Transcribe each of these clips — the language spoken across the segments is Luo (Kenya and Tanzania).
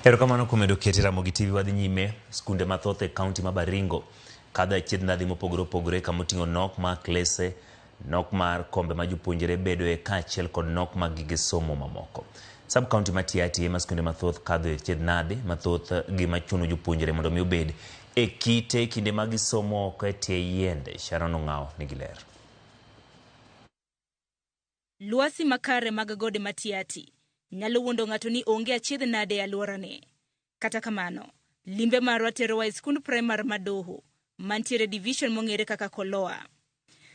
Erokamano kuom medo keti Ramogi TV. Wadhi nyime. Skunde mathoth e kaunti ma Baringo kadho e achiedh nadi mopogore opogore, kamoting'o nok mar klese, nok mar kombe ma jopuonjre bedoe, kaachiel kod nok mag gige somo mamoko. Sub county ma Tiaty ema skunde mathoth kadho e achiedh nadi mathoth, gima chuno jopuonjre mondo mi obed e kite kinde ma gisomo oko e tie yiende. Sharon Ong'awo nigi ler. Lwasi makare mag gode ma Tiaty nyalo wuondo ng'ato ni onge achiedh nade e alworane. Kata kamano, limbe marwa terowa e skund primar ma Doho, mantiere division mong'ere kaka Koloa.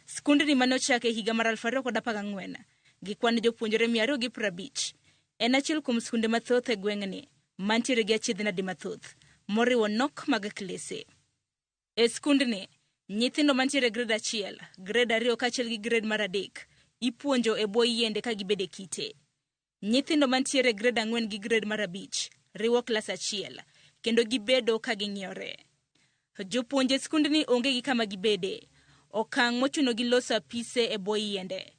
Skundni mane ochak e higa mar 2014 gi kwan jopuonjre 250, en achiel kuom skunde mathoth e gweng'ni mantiere gi achiedh nade mathoth, moriwo nok mag klese. E skundni, nyithindo mantiere e grade 1, grade 2 kaachiel gi grade mar 3 ipuonjo e bwo yiende ka gibedo e kite. Nyithindo mantiere e grade 4 gi grade mar 5 riwo klas achiel kendo gibedo ka ging'iyore. Jopuonje skundni onge gi kama gibede, okang' mochunogi loso apise e bwo yiende.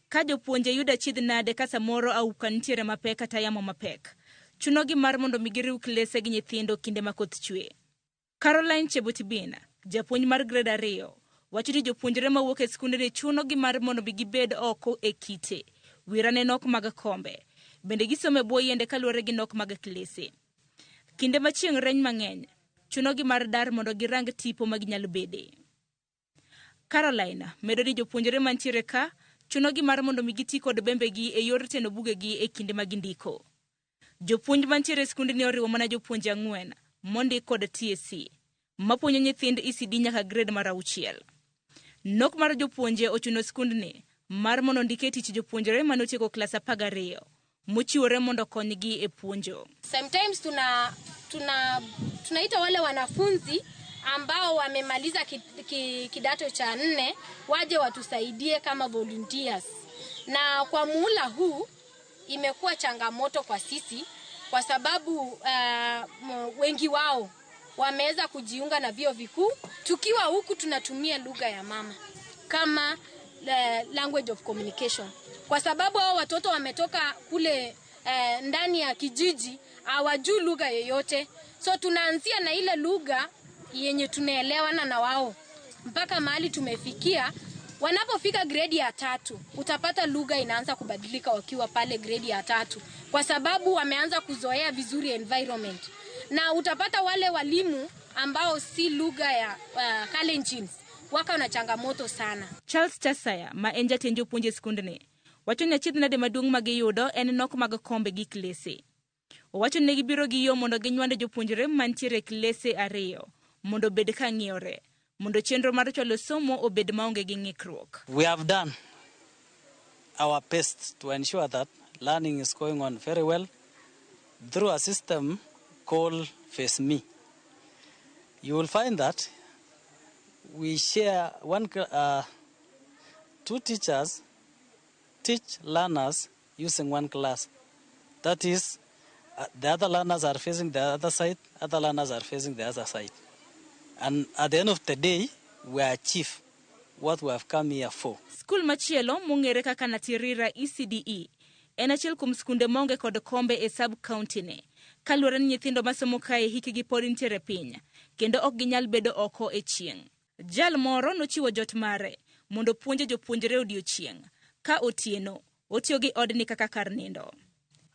Ka jopuonje yudo achiedh nade ka samoro auka nitiere mapek kata yamo mapek, chunogi mar mondo mi giriw klese gi nyithindo kinde ma koth chwe. Caroline Chebotibin, japuonj mar grade 2, wacho ni jopuonjre mawuok e skundni chunogi mar mondo mi gibed oko e kite, wirane nok mag kombe. Bende gisomo e bwo yiende kaluwore gi nok mag klese. Kinde ma chieng' reny mang'eny, chunogi mar dar mondo girang tipo ma ginyalo bede. Caroline medo ni jopuonjre mantiere ka chunogi mar mondo mi giti kod bembegi e yor teno bugegi e kinde ma gindiko. Jopuonj mantiere e skundni oriwo mana jopuonje 4 mondik kod TSC mapuonjo nyithind ECD nyaka grade mar 6. Nok mar jopuonje ochuno skundni mar mondo ondike tich jopuonjre mane otieko klas 12 mochiwore mondo okonygi e puonjo. Sometimes tunaita wale wanafunzi ambao wamemaliza kidato cha 4 waje watusaidie kama volunteers. Na kwa muhula huu imekuwa changamoto kwa sisi kwa sababu wengi wao wameweza kujiunga na vyuo vikuu. Tukiwa huku tunatumia lugha ya mama kama language of communication, kwa sababu hao watoto wametoka kule ndani ya kijiji, hawajui lugha yoyote, so tunaanzia na ile lugha yenye tunaelewana na wao mpaka mahali tumefikia. Wanapofika grade ya 3 utapata lugha inaanza kubadilika wakiwa pale grade ya 3, kwa sababu wameanza kuzoea vizuri environment. Na utapata wale walimu ambao si lugha ya Kalenjin wako na changamoto sana. Charles Chasaya ma en jatend jopuonj e skundni wacho ni achiedh nade maduong' ma giyudo en nok mag kombe gi klese. Owacho ni gibiro gi yo mondo ginywand jopuonjre mantiere e klese 2 mondo obed ka ng'iyore, mondo chenro mar chwalo somo obed maonge gi ng'ikruok. We have done our best to ensure that learning is going on very well through a system called Face Me. You will find that we share two teachers teach learners using one class. That is, the other learners are facing the other side, other learners are facing the other side. And at the end of the day, we achieve what we have come here for. Skul machielo mong'ere kaka Natirira ECDE en achiel kuom skunde maonge kod kombe e sub-county ne, kaluwore ni nyithindo masomo kae hikgi pod nitiere piny, kendo ok ginyal bedo oko e chieng'. Jal moro nochiwo jot mare mondo opuonje jopuonjre odiochieng', ka otieno otiyo gi odni kaka kar nindo.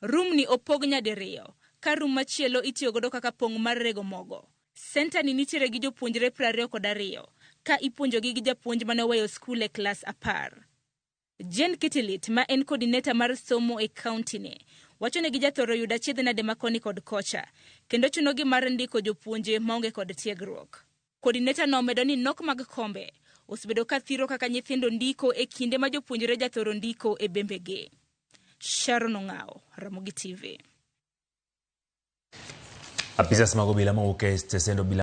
Room ni opog nyadiriyo, ka room machielo itiyo godo kaka pong' mar rego mogo. Senta ni nitiere gi jopuonjre 22 ka ipuonjogi gi japuonj mane oweyo skul e klas 10. Jane Kitilit ma en coordinator mar somo e county ni wacho ni gijathoro yudo achiedh nade ma koni kod kocha, kendo chunogi mar ndiko jopuonje maonge kod tiegruok. Coordinator no omedo ni nok mag kombe osebedo ka thiro kaka nyithindo ndiko e kinde ma jopuonjre jathoro ndiko e bembegi. Sharon Ong'awo, Ramogi TV. Apisas mag obila mowuok e stesend obila